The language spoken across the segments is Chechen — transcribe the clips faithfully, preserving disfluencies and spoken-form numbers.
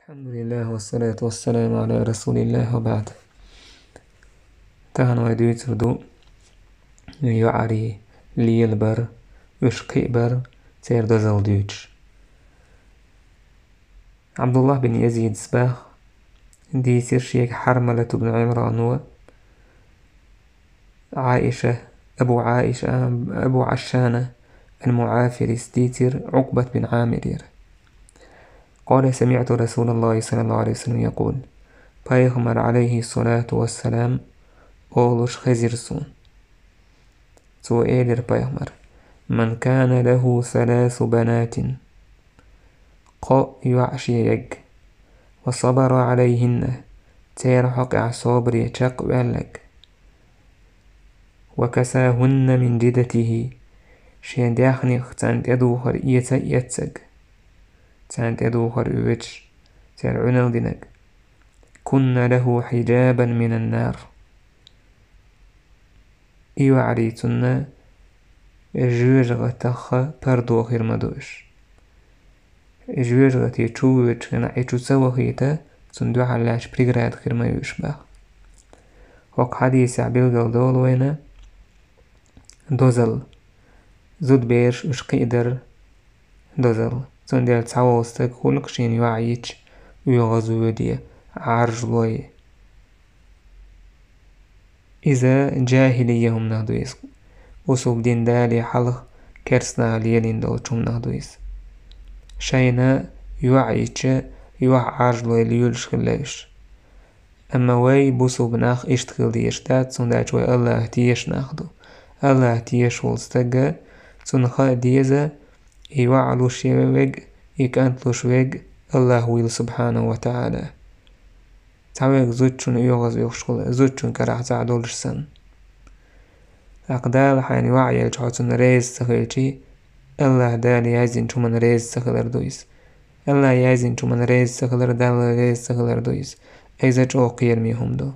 الحمد لله والصلاة والسلام على رسول الله وبعد. Тахана вай дуьйцур ду йоӀарий лелабар, уьш кхиабар, церан дозалла дуьйцуш. Ӏабдуллахь бин Язида боху, дийцира шега Хьармалат бин Ӏимрана, Ӏаиша, Абу Ӏаиша, Абу Ӏашшана ал-МуӀафирис дийцира Ӏукъбат бин Ӏамирера. قال: سمعت رسول الله صلى الله عليه وسلم يقول: Пайхамар, Ӏалайхиссалату вассалам, олуш хезира суна. Цо элира, Пайхамара: من كان له ثلاث بنات, кхо йоӀ шен ерг, وصبر عليهن, церан хьокъехь собаре чекх а ваьлларг, وكساهن من جدته, шен даьхнех царна тӀедухар эца а эцнарг, царна тӀедухар оьцуш, церан Ӏуьнал динарг, كن له حجابا من النار. И йоӀарий цунна жоьжахатех пардо хир ма ду уьш. Жоьжахати чу воьдучу хенахь и чу ца вахийта, цунна дуьхьал лаьтташ преграда хир ма ю уьш боху. ХӀокху хьадисехь билгалдолу вайна дозалла, зудабераш уьш кхиадар дозалла. Цундела цхьаволу стаг хуьлу-кх шена йоӀ йича оьгӀазвоьдий, Ӏаржлой. Иза джахӀилия хӀуманах ду иза. Бусулба дин далале хьалха керстанаша лелийна долчу хӀуманах ду иза. Шайна йоӀ йича, юьхь Ӏаржлой лелаш хилла уьш. Амма вай бусулба нах иштта хила дезаш дац, цундела вай АллахӀах тешаш нах ду. АллахӀах тешаш волу стага, цунна хаа деза, и йоӀ луш верг, и кӀант луш верг АллахӀ вуйла, субхьанаху ва таӀала. Цхьаверг зудчунна оьгӀазвоьдуш хуьлу, зудчун карахь цхьаъ долуш санна. ТӀаккха Дала хьайна йоӀ елча, хьо цунна реза ца хилча, АллахӀ Дала яздинчу хӀуманна реза ца хилар ду иза. АллахӀ яздинчу хӀуманна реза ца хилар Далла реза ца хилар ду иза. Иза чӀогӀа кхераме хӀума ду.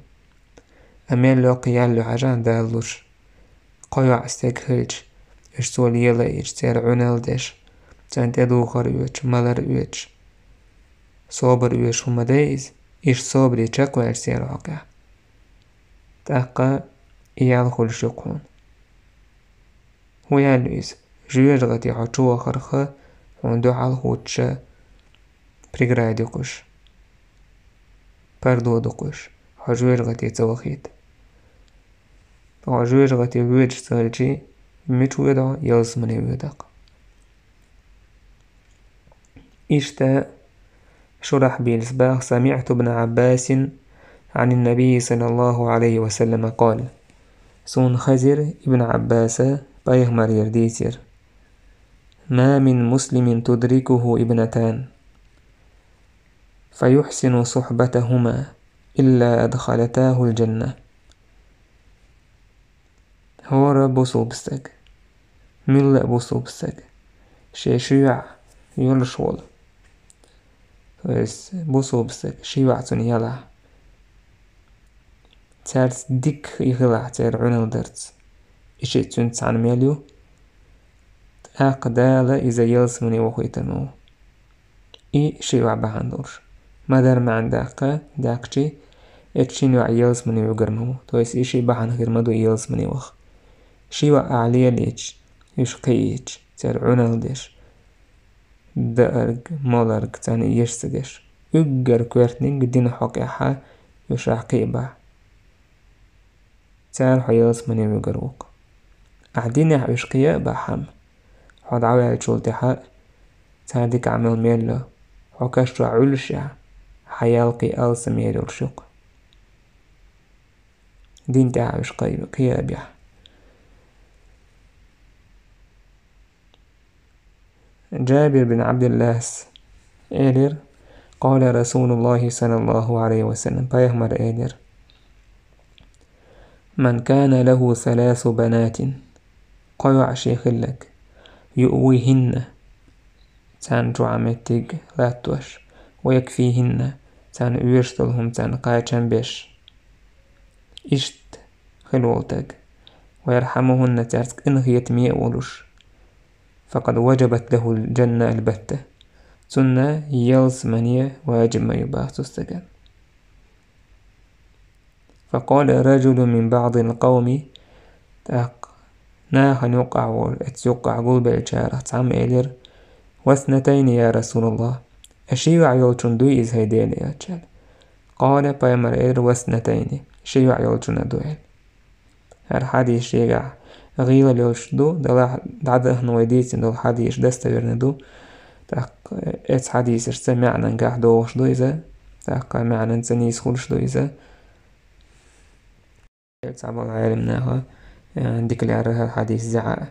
Амма мел йоккха ял ю хьажахь Далла луш. Кхо йоӀ стеган хилча, уьш цо лелайича, церан Ӏуьнал деш, царна тӀедухар оьцуш, малар оьцуш, собар оьшуш хӀума дай иза, иштта собаре чекхваьлча церан хьокъехь, тӀаккха и ял хуьлуш ю-кх хьуна. ХӀун ял ю иза? Жоьжахати хьо чу вахарх хьуна дуьхьал хӀуттуш преграда ю-кх уьш, пардо ду-кх уьш, хьо жоьжахати ца вахийта. Хьо жоьжахати воьдуш ца хилча, мича воьду хьо? Ялсамане воьду-кх. Иштта Шурахьбилас боху: سمعت ابن عباس عن النبي صلى الله عليه وسلم قال. Суна хезира Ибн Ӏаббаса пайхамарера дийцира: ما من مسلم تدركه ابنتان فيحسن صحبتهما إلا أدخلتاه الجنة. ХӀора бусулба стаг, милла а бусулба стаг, шен ши йоӀ йолуш волу, то есть бусулба стаг, ши йоӀ цунна ялахь, цаьрца дика хи-, хилахь церан Ӏуьнал дарца, и шиъ цуьнца цхьаьна мел ю, тӀаккха Дала иза ялсамане вохуьйтур ма ву. И ши йоӀ бахьана долуш. Ма-дарра маьӀна даккха, даьккхича, и ши йоӀ ялсамане вуьгур ма ву. То есть и шиъ бахьана хир ма ду ялсамане ваха. Ши йоӀ ахь лелийча, уьш кхиийча, церан Ӏуьнал деш, даарг, моларг, царна еш ца деш, уггар коьртаниг дина хьокъехь уьш ахь кхиабахь, цара хьо ялсамане вуьгур ву-кх. Ахь динехь уьш кхиа а бахьана, хьо дӀаваьллачул тӀаьхьа цара дика Ӏамал мел ло, хьо каш чохь Ӏуьллушехь, хьан ял кхин алсамъер йолуш ю-кх. Дин тӀехь уьш кхи-, кхиа а бехь. Джабир бин Ӏабдиллас элира: قال رسول الله صلى الله عليه وسلم, пайхамара элира: من كان له ثلاث بنات, кхо йоӀ шен хилларг, يؤويهن, царна чохь меттиг латтош, ويكفيهن, царна оьшуш долу хӀума царна кхачам беш. Иштта хилла волу стаг, ويرحمهن, цаьрца къинхетаме а волуш, فقد وجبت له الجنة البتة, цунна ялсамани важиб ма ю бах цу стагана. فقال رجل من بعض القوم, тӀаккха нахана юкъахь волу, эцу юкъахь гулбеллачарах цхьамма элира: «واثنتين يا رسول الله, а ши йоӀ йолчун дуй иза, хӀай Делан элча?» قال, пайхамар элира: «واثنتين, ши йоӀ йолчунна ду», – аьлла. ХӀара хьадис шегахь гӀийла йолуш ду, делахь дӀадахана вай дийцина долу хьадисаш достоверный ду, тӀаккха эцу хьадисашца маьӀнангахь догӀуш ду иза, тӀаккха маьӀнанца нийса хуьлуш ду иза. Цхьаболу Ӏеламнаха, э, дика лаьрра хӀара хьадис зӀе а.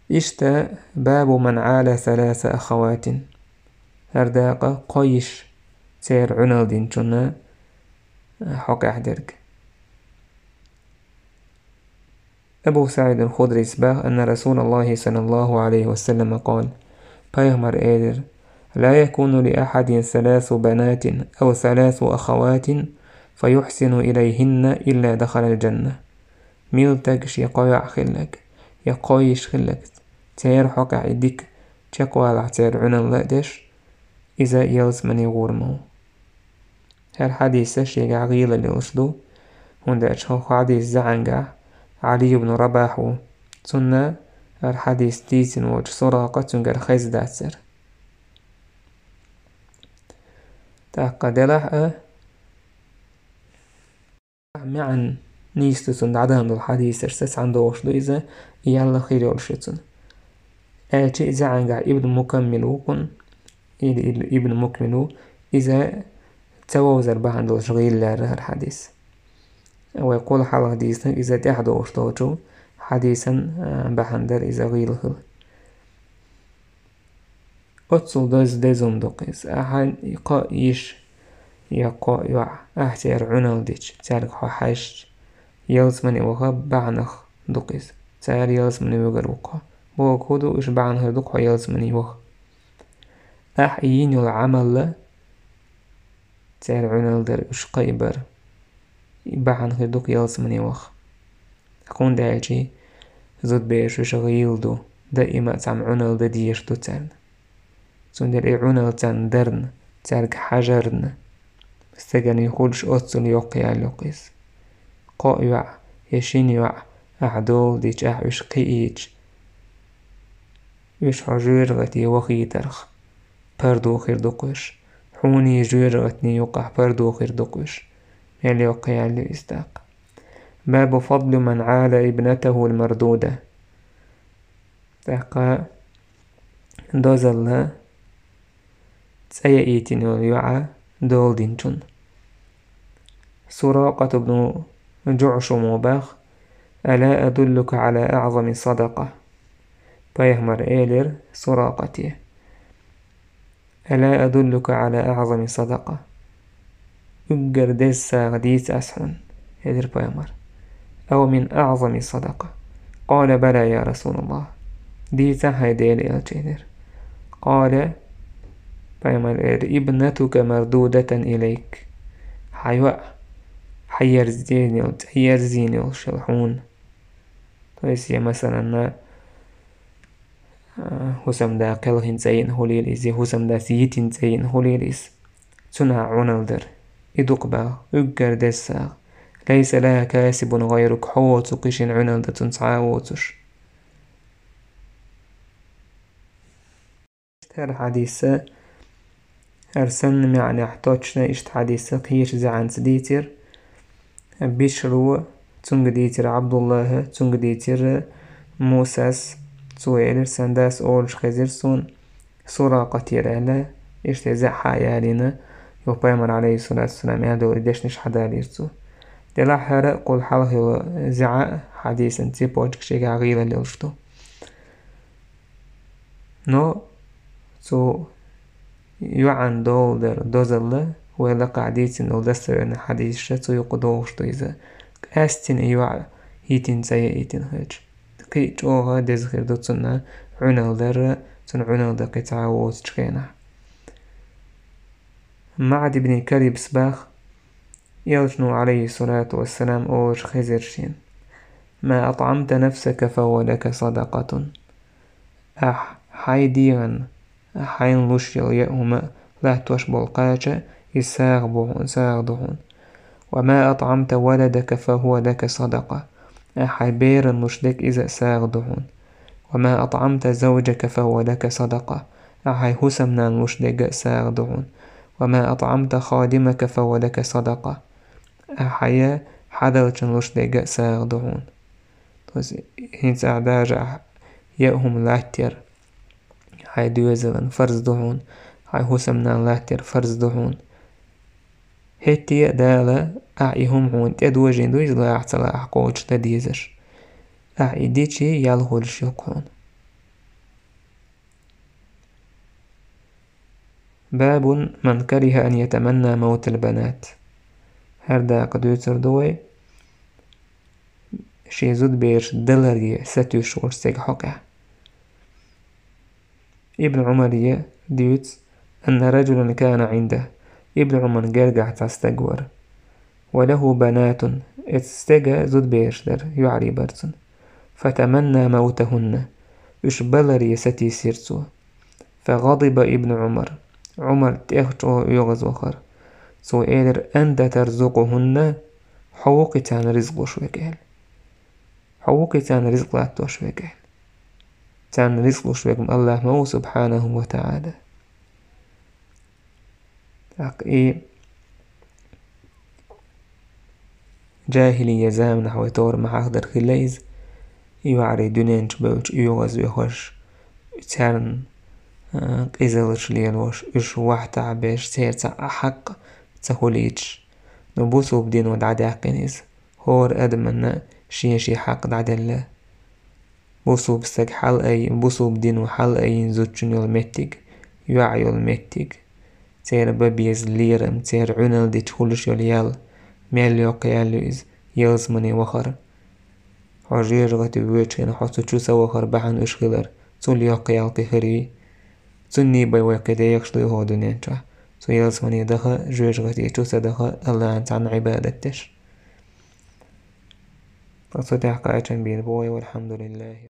Иштта, باب من عال ثلاث أخوات. ХӀара дакъа кхо йиш церан Ӏуналла динчунна, э, хьокъехь дерг. Абу СаӀид аль-Худрис баха: أن رسول الله صلى الله عليه وسلم قال, пайхамар элира: «لا يكون لأحد ثلاث بنات أو ثلاث أخوات فيحسن إليهن إلا دخل الجنة». Мила стаг шен кхо йоӀ хилларг, я кхо йиш хилларг, церан хьокъехь и дика чекхвалахь церан Ӏуналла а деш, иза ялсамане гӀур ма ву. ХӀара хьадис шегахь гӀийла йолуш ду, хӀунда аьлча хӀокху хьадис зӀенгахь Ӏали ибн Рабах ву. Цунна хӀара хьадис дийцина волчу Суракъа цуьнгара хезна дацара. ТӀаккха делахь а, маьӀна нийса ду цунна дӀадахана долу хьадисашца, цхьаьна догӀуш ду иза, и ял хир йолуш ю цунна. Аьлча и зӀенгахь Ибн Мукаммил ву кхунна, или, или Ибн Мукмил ву, иза ца вовзар бахьана долуш гӀийла лаьрра хӀара хьадис. Вай кхул хьалха дийцинарг иза тӀаьхьа догӀуш долчу хьадисан, а, бахьана дара иза гӀийла хила. Оццул деза деза хӀума ду-кх иза. Ахьа кхо йиш, я кхо йоӀ, ахьа церан Ӏуналла дича, цаьрга хьо хьаьжча, ялсамане ваха бахьанах ду-кх иза. Цара ялсамане вуьгур ву-кх хьо. Бохург хӀун ду, уьш бахьана хир ду-кх хьо ялсамане ваха. Ахьа йина йолу Ӏамал а, церан Ӏуналла дар, уьш кхиабар, и бахьана хир ду-кх ялсамане ваха. ХӀунда аьлча зудбераш уьш гӀийла ду, даима а цхьамма Ӏуналла дан дезаш ду царна. Цундела и Ӏуналла царна дарна, цаьрга хьажарна, стеган юхулуш оццул йоккха ял ю-кх иза. Кхо йоӀ я шина йоӀ ахьа дола дича, ахьа уьш кхиийча, уьш хьо жоьжахате вахийтарх пардо хир ду-кх уьш. Хьуний жоьжахатний юкъахь пардо хир ду-кх уьш. Мел йоккха ял ю иза тӀаккха. باب فضل من عال ابنته المردودة. ТӀаккха дозалла цӀа яийтина йолу йоӀа дола динчунна. Суракъат ибн ЖуӀшума баха: ألا أدلك على أعظم صدقة؟ Пайхамар элира Суракъате: ألا أدلك على أعظم صدقة؟ Уггар деза сагӀа дийца ас хьуна, элира пайхамар. أو من أعظم صدقة؟ قال: بلى يا رسول الله. Дийца, хӀай Делан элча, элира. قال, пайхамар элира: ابنتك مردودة إليك. Хьан йоӀ хьаерзийна йолу, цӀа ерзийна йолуш йолу хьуна. То есть, я, масалан, а, хӀусамда кхелхина цӀа йина хуьлийла иза, я хӀусамдас йитина цӀа йина хуьлийла иза. Цунах Ӏуналла дар. И ду-кх баха уггар деза сагӀа. ليس لها كاسب غيرك, хьо воцург кхин шена Ӏуналла дан цунна цхьа а воцуш. ХӀара хьадис, хӀара санна маьӀнехь точно иштта хьадис кхечу зӀенца дийцира. Бишра, цуьнга дийцира ӀабдуллахӀа, цуьнга дийцира Мусас, цо элира: сан дас олуш хезира суна, Суракъатера аьлла, иштта зӀе хьа а ялийна, юха пайхамар, Ӏалайхиссалату вассалам, аьлла долу и дешнаш хьадалийра цо. Делахь хӀара а кхул хьалха йолу зӀе а хьадисан цепочка шегахь гӀийла йолуш ду. Но цу йоӀан дола дар дозалла, вай лакхахь дийцина долу достоверный хьадисаша цу юкъа догӀуш ду иза, къаьстина и йоӀ йитина цӀа яийтина хилча. Кхин а чӀогӀа деза хир ду цунна Ӏуналла дар, цунна Ӏуналла дан кхин цхьа а воцучу хенахь. МаӀд ибн Карибс баха, элчано, Ӏалайхиссалату вассалам, олуш хезира шена: ما أطعمت نفسك فهو لك صدقة. Ахь хьайн дегӀан Ахь хьайна луш йолу яа хӀума латтош болу кхача, иза сагӀа бу хьуна, сагӀа ду хьуна. «وما أطعمت ولدك فهو لك صدقة». Ахь хьайн берана луш дерг иза а сагӀа ду хьуна. «وما أطعمت زوجك فهو لك صدقة». Ахь хьайн хӀусамнана луш дерг а сагӀа ду хьуна. «وما أطعمت خادمك فهو لك صدقة». Ахь хьайн хьадалчун луш дерг а сагӀа ду хьуна. То есть, хӀинца ахь даже ахь яа хӀума латтор, хьайн доьзалан фарз ду хьуна, хьайн хӀусамнана латтор фарз ду хьуна. ХӀетте а Дала ахь и хӀума хьуна тӀедожийна ду, иза лаахь ца лаахь кхочуш дан дезаш. Ахь и дичи ял хуьлуш ю-кх хьуна. باب من كره أن يتمنى موت البنات. ХӀара дакъа дуьйцур ду вай шен зудабераш даларе сатуьйсуш волчу стеган хьокъехь. Ибн Ӏумаре дуьйцу: «أن رجلا كان عنده». Ибн Ӏумаран гергахь цхьа стаг вара. «وله بنات». Эцу стеган зудабераш дара, йоӀарий бара цуьнан. «فتمنى موتهن». Уьш баларе сатийсира цо. «فغضب ابن عمر». Ӏумар тӀех чӀогӀа оьгӀазвахара. Цо элира: «أنت ترزقهن», хьо ву-кх царна ризкъ луш верг аьлла. Хьо ву-кх царна ризкъ латтош верг аьлла. Царна ризкъ луш верг АллахӀ ма ву, субхьанаху ва таӀала. ТӀаккха и жахӀилия заманахь вай товр ма хьахдар хилла иза, и йоӀарий дуьнен чу бевлча оьгӀаз вехаш, царна, а, къизаллаш лелош, уьш вахьтахь беш, церан цхьа а хьакъ ца хуьлуьйтуш. Но бусулба дино дӀадаьккхина иза. ХӀора адаманна шен-шен хьакъ дӀаделла. Бусулба стаг хьалаайина, бусулба дино хьалаайина зудчун йолу меттиг, йоӀ йолу меттиг, церан бан беза лерам, церан Ӏуьналла дича хуьлуш йолу ял, мел йоккха ял ю иза, ялсамане вахар. Хьо жоьжахати воьдучу хенахь хьо цу чу ца вахар бахьана уьш хилар, цул йоккха ял кхин хир юй? Цунний бен вай кхин дехаш дуй хӀокху дуьнен чохь? Цу ялсамане даха, жоьжахати чу ца даха, АллахӀан цхьанна Ӏибадат деш. Ткъа цу тӀехь кхачам бийр бу вай, валхьамдулиллахӀи.